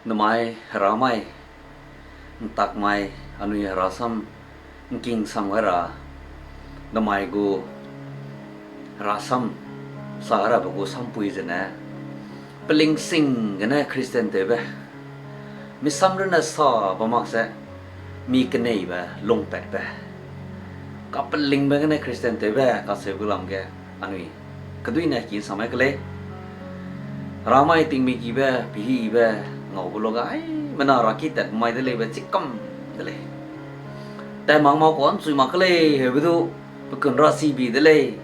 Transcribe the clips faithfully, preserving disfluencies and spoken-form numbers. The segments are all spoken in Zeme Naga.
Namai, heramai, ntakmai, anui herasam, ngking sam gai ra, namai gu herasam, sa gai rabe gu sampui zene, pelingsing gene Christian tewbe, misam runne sa bam mak ze, mi keneibe lungpatbe, kapelingbe gene Christian tewbe kacheu gu lam ge, anui keduine ki samai ke lei. Ramai tingmi kibe, pihibe, ngaube luage, aimena raki tat mai de leibe chikam de lei. Tat mak ma kuâ nchui mak ke lei, heube du, pe kun ra si bi de lei,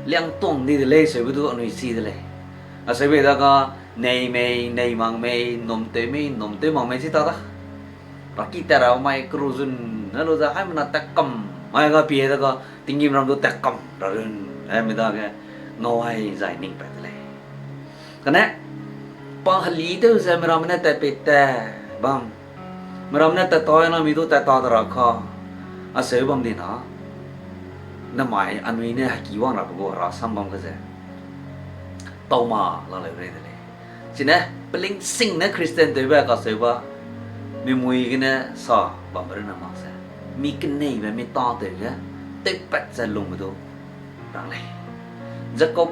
liangtuang di de lei, seube du anui si de lei. Aseube da ga, nei mei, nei mak mei, num tew mei, num tew mak mei chi ta da. Raki tat ra mai keru zun ne lu ze, aimena tat kam, mai ga pie da ga, tinggîm ram du tat kam ra run, e, mi dage, ngau ai zai ning pat de lei. Kane, pa heli tew ze miramme ne tat pei tat bam. Miramme ne tat ta na mi du tat ta de ra ka. Aseu bam di na. Namai anui ne heki wang rabe gu herasam bam ge ze. Tau ma la leu rei de lei. Chine, pelingsing ne Christian tewbe kacheu ba. Mi mui gene sa bambe runne mak ze. Mi keneibe mi tâtew ge. Tewpat ze lungbe du. Rang lei. Jacob,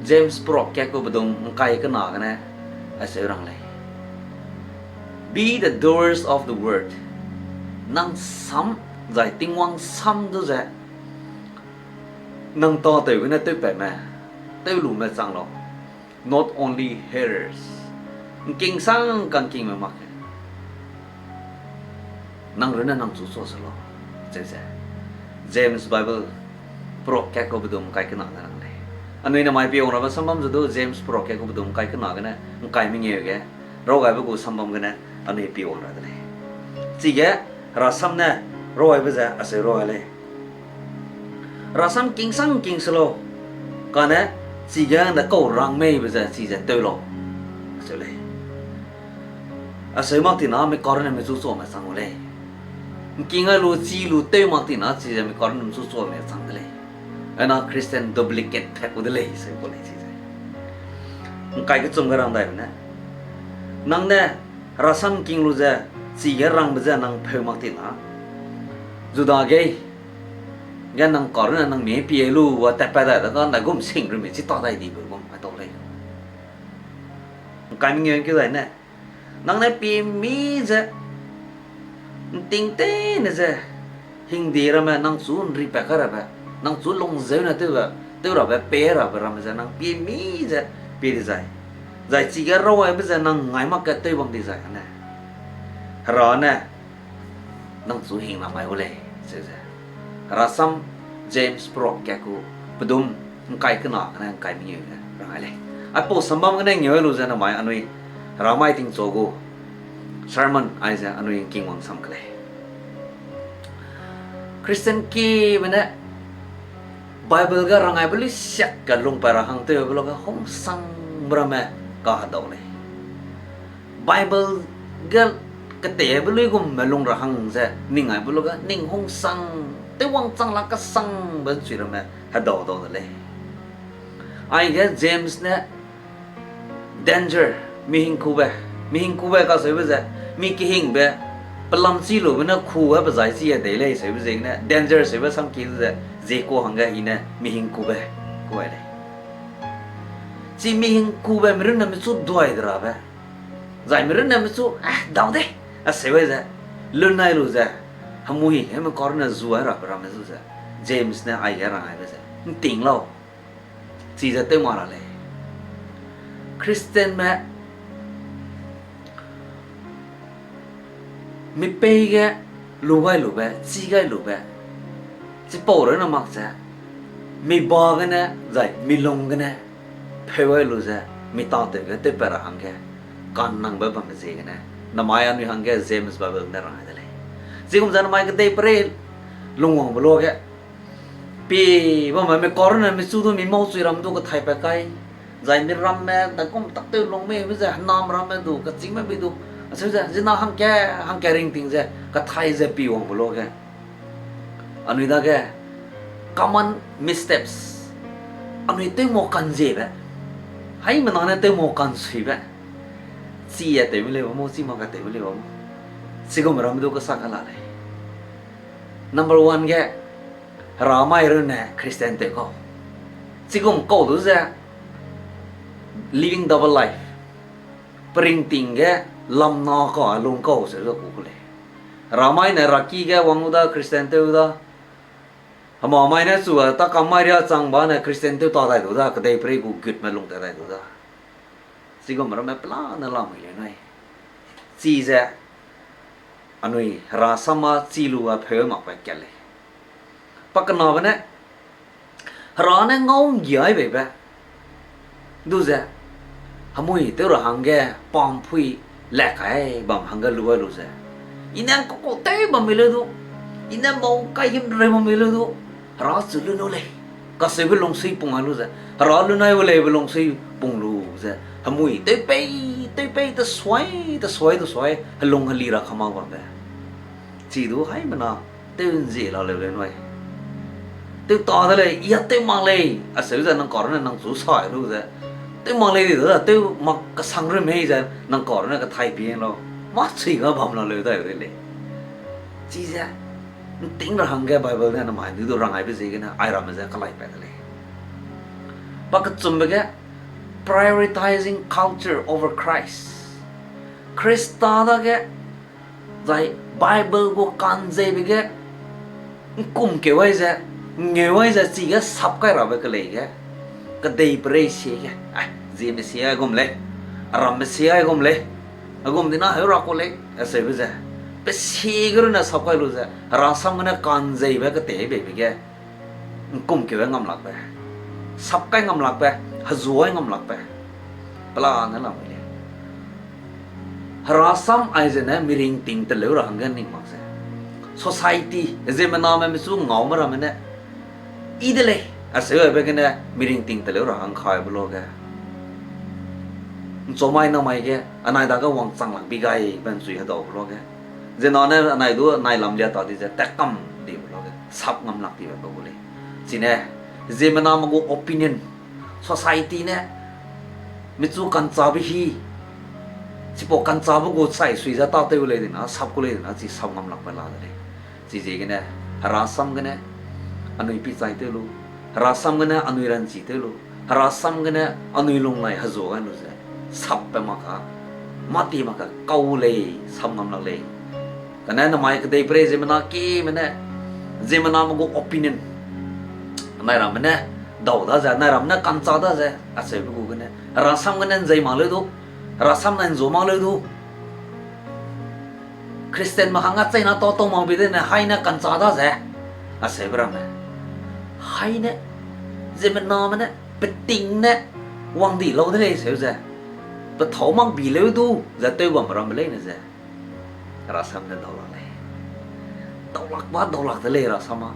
James prok kat ku bedum ngkai kena gene, aseu rang lei. Be the doers of the word. Nang sam, zai Tingwang sam du ze, nang tâtew gene tewpatme, tewlume chang lau. Not only hearers. Ngking sang kangkingme mak ge. Nang runne nang chu chua se lau. Cheu ze. James Bible prok kat ku bedum ngkai kena ne rang lei. Anui namai pie wang rabe sambam ze du James prok kat ku bedum ngkai kena gene ngkai mengeu ge. Rawgaibe gu sambam gene anui pie wang ra de lei. Chige herasam ne rawgaibe ze aseu rawgai lei. Herasam king sang king se lau. Kane chige ne kau rang meibe ze chize tew lau. Aseu lei. Aseu mak tina mi karunne mi chu chuame chang gu lei. Ngking ai lu chi lu tew mak tina chize mi karunne mi chu chuame chang de lei. Aina Christian duplicate pat ku de lei, seu ku lei chize. Ngkai kechum ge rang daibe ne. Nang ne herasam king lu ze, chige rangbe ze nang peu mak tina. Juda gei. Ge nang karunne nang mi pie lu wa tatpat dai da ga nai gum sing ru mi chi ta dai dibe gum ai tau lei. Ngkai mengeu keu dai ne. Nang ne pie mi ze, nting teine ze, hingde ramme nang chu nripat kai rabe, nang chu lungzeune tewbe, tew rabe, pei rabe ramme ze nang pie mi ze, pie dizai. Zai chige rawgaibe ze nang ngai mak ke tew bam dizai ane. Hera ne, nang chu hing lam ngai gu lei, cheu ze. Herasam James prok kat ku, pedum, ngkai kena gene ngkai mengeu ne rang ai lei. Aipau sambam gene ngeu lu ze namai anui, heramai tingchu gu, sermon aize anui ngking wang sam ke lei. Christian kibe ne Bible ge rang aibe lui siak ge lungpat ra hang tewbe luage hungsangbe ramme kahedau lei. Bible ge ketebe luigumme lung ra hang ze ning aibe luage ning hungsang, tewwang chang la kesangbe nchui ramme hedau dau de lei. Aige James ne danger, mihingkube, mihingkube kaseube ze, mi kehingbe, pelam chi lube ne ku ge pe zai chi e dei lei seube ziegene danger seube samki ze, ziekua hangge i ne mihingkube, ku ai lei. Chi mihingkube mirunne michu duai de rabe. Zai mirunne michu, eh, dau de, aseu ai ze, lun ai lu ze, hemui, heme karunne zu ai rabe ramme zu ze, James ne aige rang aibe ze, nting lau. Chize tew ma ra lei. Christianme, mi pei ge lu gai lube, chi gai lube, chipau runne mak ze, mi ba gene, zai mi lung gene, pheu gai lu ze, mi tâtew ge tewpat ra hangge, kannangbe bambe ziegene, namai anui hangge James Bible ne rang ai de lei. Chigum ze namai kedeiperei lungwangbe luage, pie bamme mi karunne michu du mi mâu chui ram du kathaipat kai, zai mi ramme dagum tak tew lung mei be ze, henam ramme du, kachîngme bei du, aseu ze, zina hangke, hangke ringting ze, kathai ze pie wangbe luage. Anui dage, common missteps. Anui tewmau kanziebe. Haimena ne tewmau kansuibe. Chi a tewme lei bam mu, chi mak a tewme lei bam mu. Chigum ramme du kesa ka la lei. Number one ge, Hera mai runne Christian tew kau. Chigum kau du ze, living double life. Peringting ge lamna ka lung kau se ze ku ku lei. Hera mai ne raki ge wang u da Christian tew da. Hema mai ne chu a ta kam mai ria chang ba ne Christian tew ta dai du da, kedeiperei gu gutme lung ta dai du da. Chigum ramme pelane lamui lei nui. Chize, anui Hera sam a chi lu a pheu makbe kat lei. Pa kenabe ne, Hera ne ngau nggiai beibe. Du ze, hemui tew ra hangge pampui le kai bam hangge lu ai lu ze. I ne ngkau tew bam mi leu du. I ne mau kai himreu bam mi leu du. Hera chu lu nu lei. Kaseube lungsui pung ai lu ze. Hera lu nai u leibe lungsui pung lu ze. Hemui tew pei, tew pei, tesuai, tesuai, tesuai. Helung heli ra kama bambe. Chi du haimena, tew nzie la leu lei nui. Tew ta de lei, i a tew mak lei, aseu ze nang kar ne nang chu sai lu ze. Tew mak lei di da, tew mak kesang run mei ze nang kar ne kethai pie lau. Mâ chui ga bam la leu dai de lei. Chize, nting ra hangge Bible ne namai du du rang aibe ziegene, airamme ze kelai pat de lei. Pa kechumbe ge, prioritizing culture over Christ. Khrista dage, zai Bible gu kanzeibe ge, ngkum keu ai ze, ngeu ai ze chige sap kai rabe kelei ge, kedeiperei sie ge, ai, ziemme sie ai gum lei, aramme sie ai gum lei, agum dina heu ra ku lei, aseube ze, pe sie ge runne sap kai lu ze, Hera sam gene kanzeibe ketei beibe ge, ngkum keu ai ngam lakbe, sap kai ngam lakbe, hezu ai ngam lakbe, pelane lamui lei. Hera sam aizene miringting teleu ra hangge ning mak ze. Society, ziemmename michu ngaume ramme ne, i de lei, aseu aibe gene miringting teleu ra hang kaibe luage. Nchomai namai ge, anai dage wangchang lak bi gai be nchui hedaube luage. Ziemmena ne anai du anai lam lia ta di ze tat kam dibe luage, sap ngam lak dibe kau gu lei. Chine, ziemmename gu opinion, society ne, michu kanchabe hi, chipau kanchabe gu chai sui ze tâtew lei dina, sap ku lei dina, chi sap ngam lakbe la de lei. Chiziegene, Hera sam gene, anui pichai tew lu, Hera sam gene anui ranchi tew lu, Hera sam gene anui lungnai hezu gai lu ze, sapbe mak ka, mâ ti mak ka kau lei, sap ngam lak lei. Kane namai kedeiperei ziemmena kime ne, ziemmename gu opinion, anai ramme ne dau da ze, anai ramme ne kancha da ze, aseube gu gene, Hera sam gene nzei mak leu du, Hera sam ne nzu mak leu du. Christianme hangge cheina tau tau mak bi de ne, haine kancha da ze, aseube ramme. Haine, ziemmename ne, peting ne, wang di lau de lei seu ze. Pe thâu mak bi leu du, ze tew bam ramme leine ze. Hera sam ne dau lak lei. Dau lak ba dau lak de lei Hera sam a.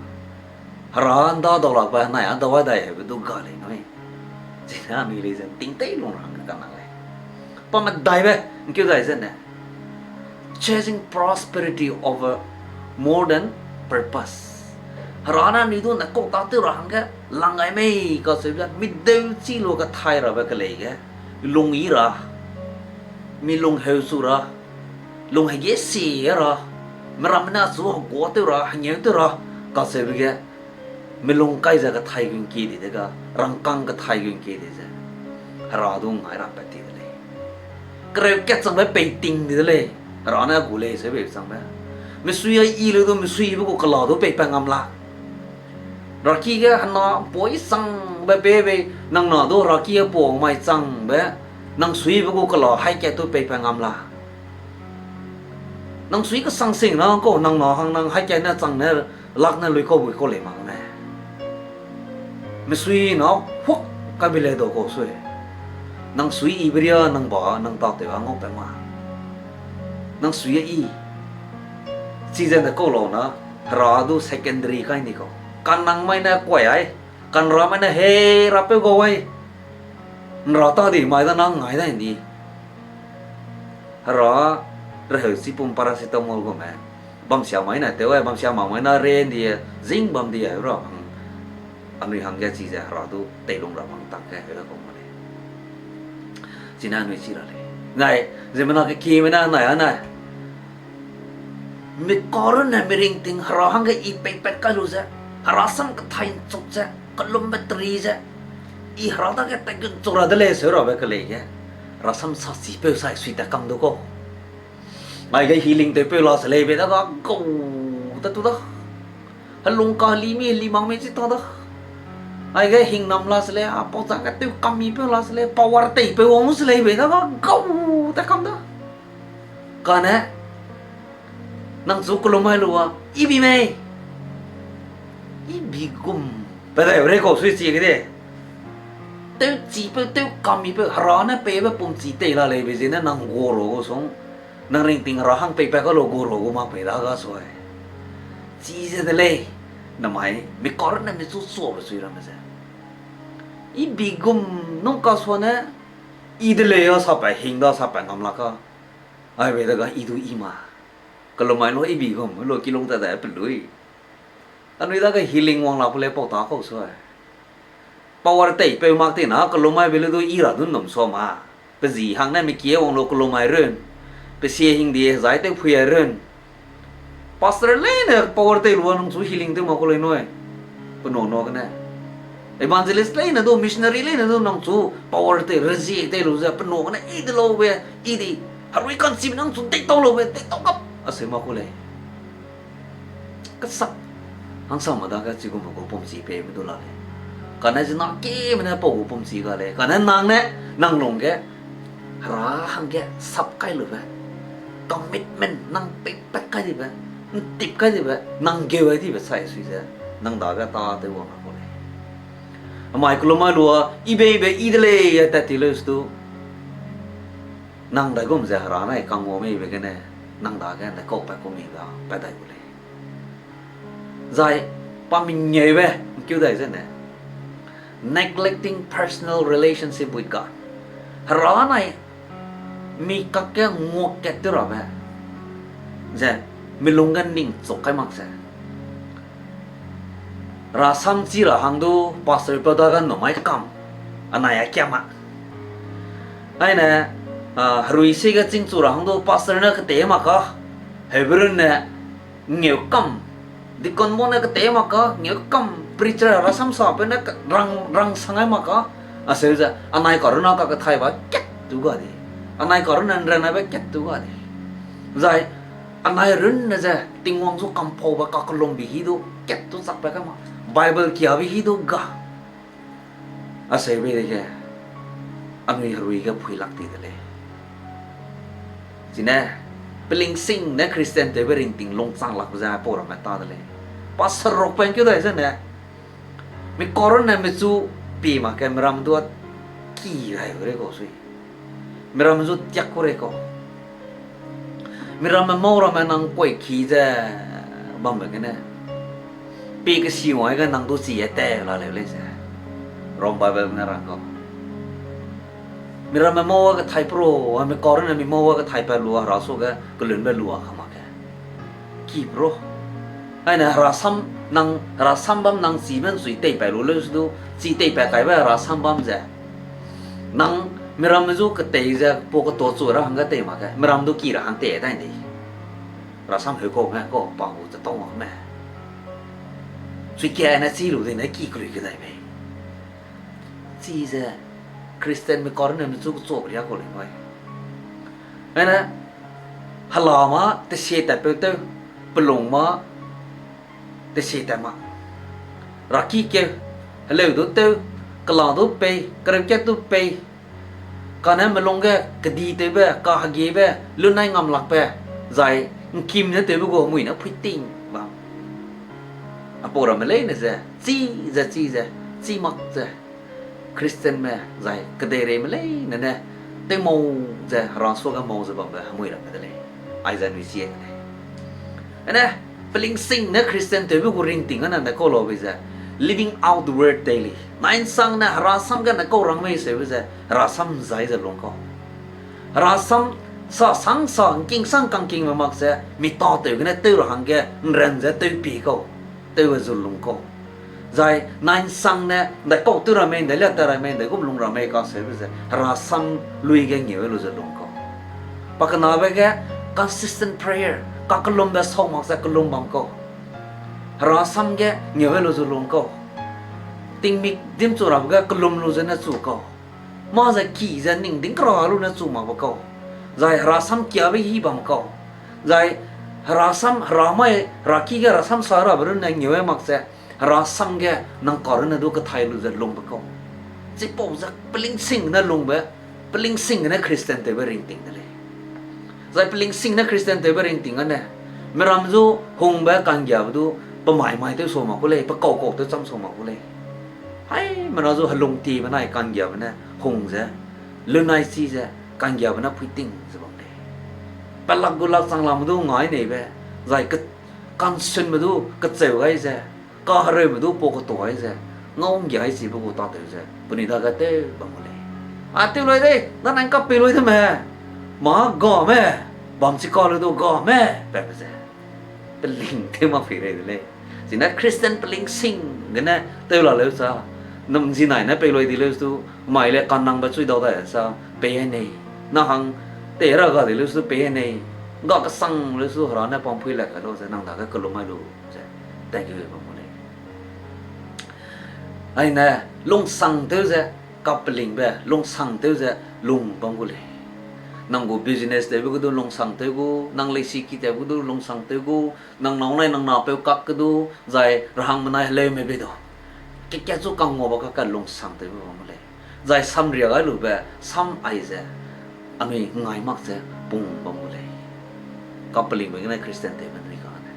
Hera ’nda dau lak ba nai a dau a dai heube du ga lei nui. Chine anui lei ze tingtei lung ra hangge ka nang lei. Pa medaibe, ’ngkeu dai zene. Chasing prosperity over more than purpose. Hera ne anui du ne kau tâtew ra hangge lang gai mei kacheube ze, mideu chi lu kethai rabe kelei ge, lung yi ra, mi lung heuchu ra, lung hege si ra, meramme ne achu heguâ tew ra, hengeu tew ra, kacheube ge, milung kai ze kethai gu ’ngkie di de ga, rangkâng kethai gu ’ngkie di ze, Hera du ngai ra pat ti de lei. Kereu kat changbe peiting di de lei, Hera ne a gu lei seube changbe. Misui a yi leu du misuibe gu kela du peipat ngam lak. Raki ge hena ’mpui changbe pebe, nang na du raki ge pau mai changbe, nang suibe gu kela haî kat du peipat ngam lak. Nang sui kesang sing na kau, nang na hang nang haî kat ne chang ne, lak ne lui kau bui kau lei mak ne. Misui na huak kabi lei dau kau sui. Nang sui yibe ria nang ba, nang tâtew a ngau pat ma. Nang sui a yi. Chize ne kau lau na, Hera du secondary kai ni kau. Kanang mai ne kuai ai, kanra mai ne hei rapeu gau ai. ’Nra ta di mai da nang ngai dai ni. Hera reheu chipum paracetamol gume. Bamsia mai ne tew ai, bamsia mak mai na re ’ndi, zing bam di ai ra hang. Anui hangge chize Hera du teilung ra hang tak ge heu kau ma lei. Chine anui chi ra lei. Nai, ziemmena kekieme ne nai a nai, mi karunne mi ringting Hera hangge i peipat kai lu ze, Hera sam kethai ’nchuk ze, kelumbe teri ze, i Hera dage tat gu ’nchuk ra de lei seu rabe kelei ge, Hera sam sachipeu sai sui tat kam du kau. Aige healing tewpeu la se lei bei dage gau tat tu da. Helung ka heli mi heli mak mi chi ta da. Aige hingnam la se lei, a pau zage tew kam mipeu la se lei, power teipeu wang se lei bei dage gau tat kam da. Kane, nang chu kelum mai lu a, i bi mei. I bi gum. Pe dai rei kau sui chi ge de. Tewchipeu, tew kam mipeu, Hera ne peibe pumchi tei la lei bei ziene nang gu ru gu sung, nang ringting Hera hang peipat ka lu gu ru gu mak pei dage sui. Chize de lei, namai, mi karunne mi chu suabe sui ramme ze, i bi gum nung kasuane, i de lei a sapat hing da sapat ngam lak ka. Ai bei dage i du i ma. Kelum mai lu i bi gum lu kilung ta da pelui. Anui dage healing wang lak pe lei pau ta kau sui. Power teipeu mak tina kelum mai bei lu du i ra du ’nnum sua ma. Pe zi hang ne mi kie wang lu kelum mai run. Pe sie hingdi hezai tew phui ai run. Pastor leine power tei lu a nang chu healing tew mak ku lei nui. Pe nua nua gene. Evangelist leine du, missionary leine du nang chu power tei, rezie tei lu ze, pe nua gene i de lau be, i di, herui ka'nchibe nang chu deitau lau be, deitau kap, aseu mak ku lei. Kesak, hangsame dage chigumme gu pumchi peibe du la lei. Kane zina kieme ne pau gu pumchi ga lei. Kane nang ne, nang lungge, Hera hangge sap kai lube, commitment nang peipat kai dibe, ’ntip kai dibe, nang geu ai dibe sai sui ze, nang dage tâtew wang ra ku lei. Amai kelum mai lu a, i beibe i de lei a tat ti leu stu. Nang daigum ze Hera nai kangua meibe gene, nang dage ’ndaikau pat ku mei da, pat dai gu lei. Zai, pa mengeube, ’ngkeu dai zene, neglecting personal relationship with God. Hera nai mi kakge nguakat tew rabe ze, mi lungge ning chuk kai mak ze, Hera sam chi ra hang du pastor peu dage ’nnum mai kam, anai a kia ma. Aine, a, herui sie ge chîngchu ra hang du pastor ne ketei mak ka, heube runne ngeu kam, deacon bau ne ketei mak ka, ngeu kam, preacher Hera sam sapeu ne ke-, rang, rang sang ai mak ka, aseu ze, anai karunne kakethai ba kat tu ga di. Anai karunne ’nranaibe kat tu ga di. Zai, anai runne ze, Tingwang zu kamphaube kakellumbe hi du, kat tu chakpat kai ma. Bible kiabe hi du ga. Aseube dege, anui herui ge phui lak ti de lei. Chine, pelingsing ne Christian tewbe ringting lungchang lakbe ze pau ramme ta de lei. Pa serukbe ’ngkeu dai zene, mi karunne mi chu pie mak ge mi ram du a ki rai gu rei kau sui. Mi ram zu tiak ku rei kau. Mi ramme mau ramme nang kuaiki ze bambe gene, pie kesi wang ge nang du chi e te la leu lei ze. Rom Bible ne rang kau. Mi ramme mau a kethai pro, a mi karunne mi mau a kethai pa lu a Hera suage kelunbe lu a ka mak ge. Ki pro. Aine Hera sam nang, Hera sam bam nang chibe ’nchui teipat lu leu se du, chi teipat kaibe Hera sam bam ze. Nang mi ramme zu ketei ze, pau ketuachu ra hangge tei mak ge, mi ram du ki ra hang tei dai ndi. Hera sam heu kau me, kau pa gu ze tau mak me. Chui kia ne chi lu dei ne ki kelui kedai mei. Chize Christian mi karunne mi chu kechuabe ria kau lei ngai. Aine, hela ma tesie tatpeu tew, pelung ma tesie tat ma. Raki keu, heleu du tew, kela du pei, kereukat du pei. Kane melung ge keditewbe, kahegiebe, lunnai ngam lakbe, zai ’ngkim ne tewbe gu hemui ne phuiting bam. Apau ramme leine ze, chi ze, chi ze, chi mak ze. Christianme zai kedeireime leine ne, tewmau ze Hera suage mau ze bambe hemui ramme de lei. Aize anui chi e de lei. Ene, pelingsing ne Christian tewbe gu ringting ane ne kau laube ze, living out the word daily. Nai ’nsang ne Hera sam gene kau rang mei seube ze, Hera sam zai ze lung kau. Hera sam sa sang sa, ’ngking sang kangkingbe mak ze, mi tâtew gene tew ra hangge, ’nran ze tewpie kau, tew e zu lung kau. Zai nai ’nsang ne, ’ndaikau tew ra mei, ’ndailia tat ra mei, ’ndaigum lung ra mei kaseube ze, Hera sam lui ge ngeu lu ze lung kau. Pa kenabe ge consistent prayer, kakellumbe sau mak ze kellum bam kau. Hera sam ge ngeu lu zu lung kau. Tingmik dimchu rabe ge kellum lu ze ne chu kau. Mâ ze ki ze ning ding kera lu ne chu makbe kau. Zai hera sam kiabe hî bam kau. Zai hera sam, hera mai, hera ki ge hera sam sa rabe runne ngeu mak ze, hera sam ge nang ka runne du kethai lu ze lungbe kau. Chipau ze pelingsing gene lungbe, pelingsing gene Christian tewbe ringting de lei. Zai pelingsing ne Christian tewbe ringting ane, miram zu hungbe kanggiabe du, pe mai mai tew sau mak ku lei, pe kau kau tew cham sau mak ku lei. Haimena zu helungtiebe nai kanggiabe ne hung ze, lunai chi ze, kanggiabe ne phuiting ze bam lei. Pelak gu lak chang lam du ngai neibe, zai ke-, kansunbe du kecheu gai ze, kahereume du pau ketuai ze, ngau nggiai chibe gu tâtew ze penui dage tew bam gu lei. A tew loi dei, danai kapei loi de me, mâ game, bam chi ka lu du game, patbe ze peling tew mak pei rei de lei. Chine Christian pelingsing gene tew la leu sa, num zinai ne pei loi di leu su, mai le kannangbe chui dau dai sa, pei nei. Na hang tei ra ga di leu su pei nei. Ga kesang leu su hera ne pampui le kai lu ze nang dage kellum mai lu ze, thank you bam gu lei. Aine lungsangtew ze, kapelingbe lungsangtew ze lung bam gu lei. Nang gu business tewbe ge du lungsangtew gu, nang leisi ki tewbe ge du lungsangtew gu, nang nâu nai nang napeu kak ge du, zai rahangmenai heleume be du, kekat chu kangnguabe kakge lungsangtewbe bam gu lei. Zai samria gai lube sam aize, anui ngai mak ze pung bam gu lei. Kapelingbe gene Christian tewbe nui kangge ne.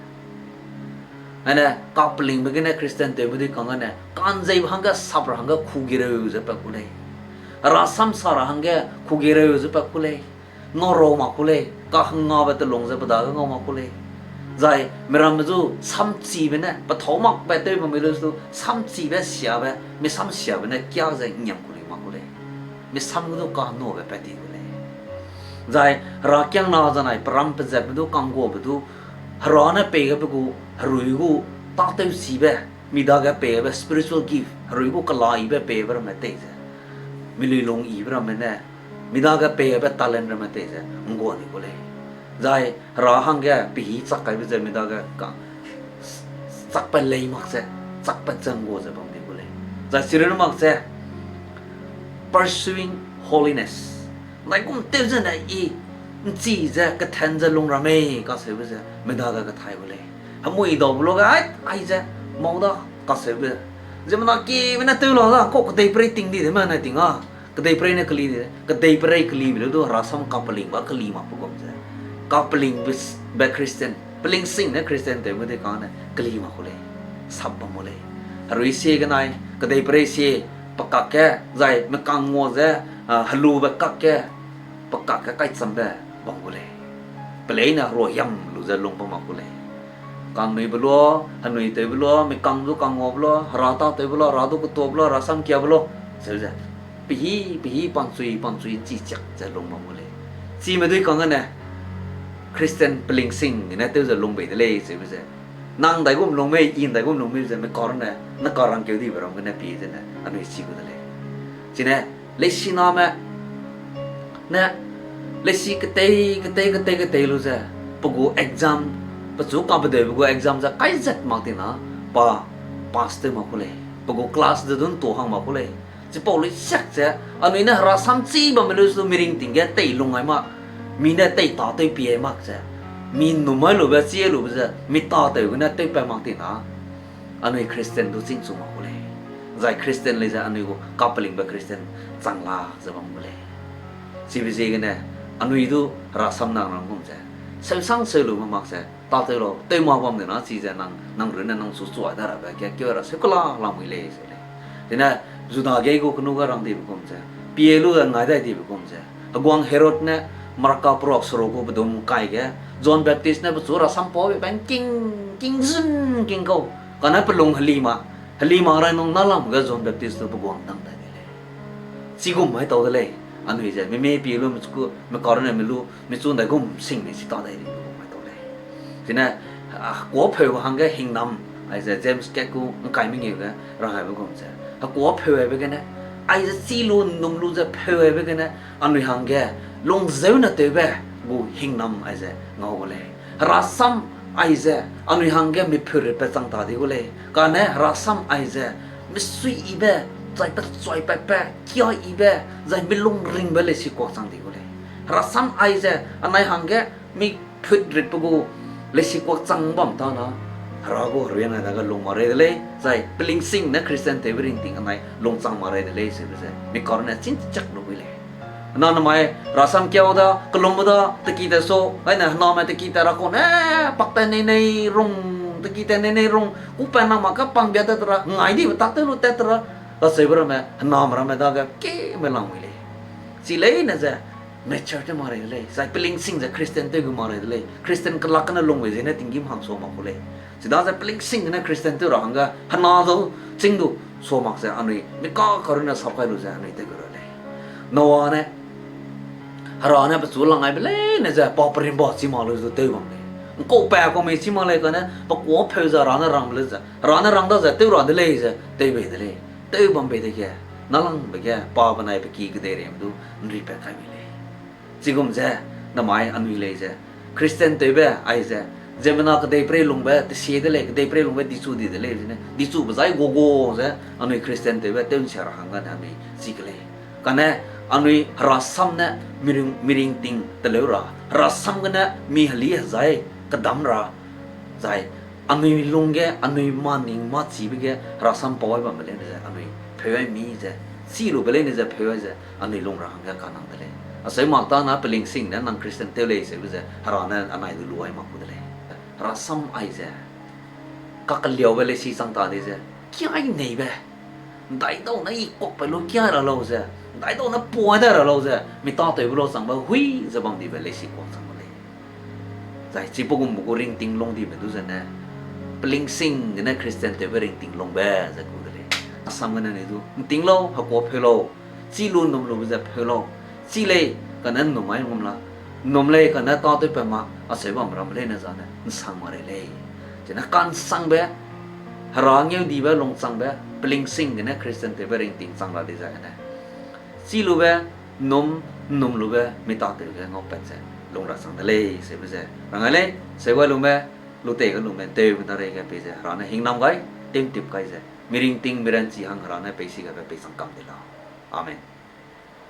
Aine, kapelingbe gene Christian tewbe dui kangge ne, ka'nzeibe hangge sap ra hangge kugireu ze pat ku lei. Hera sam sa ra hangge kugireu ze pat ku lei. Ngaurau mak ku lei, kahengabe telung ze pe dage ngau mak ku lei. Zai miramme zu samchibe ne, pethâu makbe tew bamme lu su, samchibe siabe, mi samsiabe ne kiak ze ngiam ku lei mak ku lei. Mi sam ge du kahenube pat ti ku lei. Zai herakiangna zanai peram pezatbe du, kangguabe du, hera ne pei ge pe gu, herui gu, tâtewchibe, mi dage pei be spiritual gift, herui gu kela yibe peibe ramme tei ze, mi luilung yibe ramme ne, mi dage pei be talent ramme tei ze nggua di gu lei. Zai hera hangge pehî chak kaibe ze mi dage ka, chakpat lei mak ze, chakpat ze nggua ze bam di gu lei. Zai chirun mak ze, pursuing holiness. Ndaigum tew zene i, nchi ze, kethen ze lung ra mei kaseube ze mi dage kethai gu lei. Hemui daube luage ai, ai ze, mau da kaseube. Ziemmena kiebe ne tew la da, kau kedeiperei ting di de me ne ting a. Kedeiperei ne keli di de, kedeiperei kelibe lu du hera sam kapelingbe keli mak pe gum ze. Kapelingbe, be Christian, pelingsing ne Christian tewbe dui kangge ne keli mak ku lei. Sap bam gu lei. Herui sie genai, kedeiperei sie, pe kakge, zai mekang ngua ze, a, helube kakge, pe kakge kaichambe bam gu lei. Peleine heruahiam lu ze lung bam mak ku lei. Kangnuibe lu, henui tewbe lu, mekang du kangnguabe lu, hera tâtewbe lu, hera du ketuabe lu, hera sam kiabe lu, seu ze, pehî, pehî, panchui, panchui, nchi chiak ze lung bam gu lei. Chime dui kangge ne, Christian pelingsing gene tew ze lung bei de lei, seube ze. Nang ndaigum lung mei, i ndaigum lung mei ze, mekau ne, ne karangkeu dibe ram gene pie zene, anui chi gu de lei. Chine, leisiname, ne, leisi ketei, ketei, ketei, ketei lu ze, pe gu exam, pechu kapedeube gu exam ze kaizat mak tina, pa, pass tew mak ku lei. Pe gu class de du ntu hang mak ku lei. Chipau lui siak ze, anui ne hera samchi bamme lu su miring ting ge tei lung ai mak, mi ne tei tâtew pie mak ze, mi numai lube, chi lube ze, mi tâtew gene tewpat mak tina, anui Christian du chîngchu mak ku lei. Zai Christian lei ze anui gu kapelingbe Christian chang lak ze bam gu lei. Chibe ziegene, anui du hera sam nang rang gum ze, seusang seu lu me mak ze, tâtew lau, tew mak bam de na, chize nang, nang runne nang chu chuai da rabe, ge keu ra seu kela lamui lei, seu lei. Chine, Juda ge gu kenu ga rang dibe gum ze, pie lu de ngai dai dibe gum ze, heguang Herod ne, Marka peruak seruk gu pedum kai ge, John Baptist ne pechu hera sam paube bang king, king zun king kau, kane pelung heli mak, heli mak rai nung na lam ge John Baptist du pe guang dang dai de lei. Chigum mai tau de lei, anui ze, mimie pie lu, mekau ne mi lu, michu ndaigum sing mei chi ta dai di gum mai tau lei. Chine, a, hekuâpheube hangge hingnam, aize James kat gu ngkai mengeu ge rang aibe gum ze, hekuâpheuaibe gene, aize chi lu nnum lu ze pheuaibe gene, anui hangge, lungzeune tewbe, gu hingnam aize ngau gu lei. Herasam aize anui hangge miphutritbe chang ta di gu lei. Kane herasam aize misui yibe, zai pechai patbe, kia yibe, zai milung ringbe leisi kuak chang di gu lei. Herasam aize anai hangge miphutritbe gu leisi kuak chang bam ta na, Hera gu heruina dage lung mak rei de lei, zai pelingsing ne Christian tewbe ringting anai lungchang mak rei de lei, seube ze mi karune chînchak lu gu lei. Na namai herasam kiau da, kelumbe da, teki te su, aine hename teki te ra kau ne, pak te neinei rung, teki te neinei rung, kupa nang mak ka pangbia tat ra, ngai dibe tak tew lu tat ra, kacheube ramme, hename ramme dage keme lang wi lei. Chi leine ze mature tew mak rei de lei, zai pelingsing ze Christian tew gu mak rei de lei, Christian kelak gene lungbe ziene tinggîm hang sua mak gu lei. Chidaze pelingsing gene Christian tew ra hangge hena dau chîng du sua mak ze anui mi ka karune sap kai lu ze anui tew gu ra lei. Noa ne, Hera ne pechu lang aibe leine ze pa perimba chî mak lu zu tew bam lei. ’Ngkau pa kau mei chî mak lei kane, pe kuâpheu ze Hera ne rangbe le ze, Hera ne rang da ze tew ra de lei ze tew bei de lei. Tew bam bei dege, nâlangbe ge pa benai pe ki kedeireime du ’nripat kai mi lei. Chigum ze, namai anui lei ze, Christian tewbe aize, ziemmena kedeiperei lungbe tesie de lei, kedeiperei lungbe dichu di de lei zene, dichube zai gua gua ze, anui Christian tewbe tew ’nsia ra hangge ne anui chi ke lei. Kane anui herasam ne miring, miringting teleu ra, herasam gene mi heli hezai kedam ra, zai anui lungge, anui mâ ning mâ chibe ge herasam pau ai bambe leine ze anui pheu ai mi ze, chi lube leine ze pheu ai ze anui lung ra hangge kanang de lei. Acheu mak ta na pelingsing ne nang Christian tew lei seube ze Hera ne anai du lu ai mak gu de lei. Herasam aize kakeliaube leisi chang ta di ze, kiai neibe, ’ndaidau ne i kuakpe lu kiai ra lau ze, ’ndaidau ne puai dai ra lau ze, mi tâtewbe lau changbe hui ze bam dibe leisi kuak chang gu lei. Zai chipau gumbe gu ringting lung dibe du zene, pelingsing gene Christian tewbe ringting lungbe ze ku de lei. Asam gene ni du, ’nting lau, hekuâpheu lau, chi lu ’nnum lube ze pheu lau, chi lei, kane ’nnum ai ngum la, ’nnum lei, kane tâtewpat ma, acheu bam ramme leine zane ’nsang mak rei lei. Zene ka'nsangbe, Hera ngeudibe lungchangbe, pelingsing gene Christian tewbe ringting chang ra di zai gene, chi lube, ’nnum, ’nnum lube, mi tâtew ge ngaupat ze lung ra chang de lei, seube ze rang ai lei, seu gai lume, lutei ge lume, tewbe dareige peize Hera ne hingnam gai, tew'ntip kai ze, miringting miranchi hang Hera ne peisi gaibe peichang kam di lau. Amen.